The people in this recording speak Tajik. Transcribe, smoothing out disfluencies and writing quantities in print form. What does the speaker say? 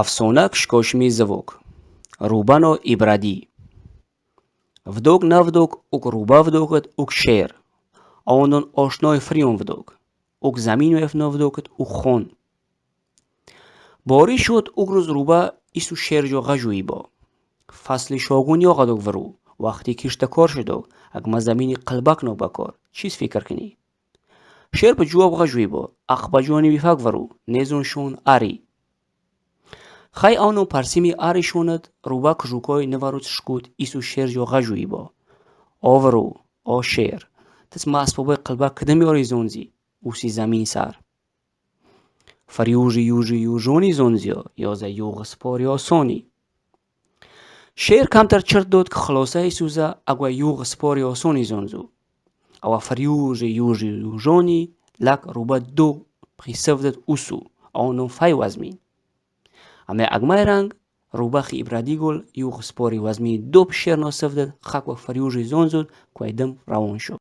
Афсона кшкошми звук. Рубано ибрадӣ. Вдуг навдуг ук руба вдугад, ук шер. Онон ошной фрион вдуг. Ук заминуев навдугад, ук хон. Борӣ шуд ук рӯз руба ису шерҷо ғажӯибо. Фасли шогун ёғадуг вру. Вақти кишта кор шудуг. Агма замини қилбак нобакор. Чиз фикр кунӣ? Шер ба ҷувоб ғажӯибо. Ақ ба ҷониби фак вру. Незун шун ари. Хай ону парсими ари шунад, руба кжукой нываруц шкуд ису шерҷо ғажӯибо. Овру, о шер, тис ма асбобои қилбак кида меёри зонзи, уси замин сар. Фарюжи южи южони зонзиё, ёза юғ спори осони. Шер камтар чирт дод, ки хулосаи сӯза агва юғ спори осони зонзу. Ава фарюжи южи южони лак руба ду хисавдад усу, ону фай вазмин. Аме агмай ранг рубахи ибрадигул юғ спори вазмини доб шер носавдад, хак ва фарюжи зонзуд, квайдам равон шуд.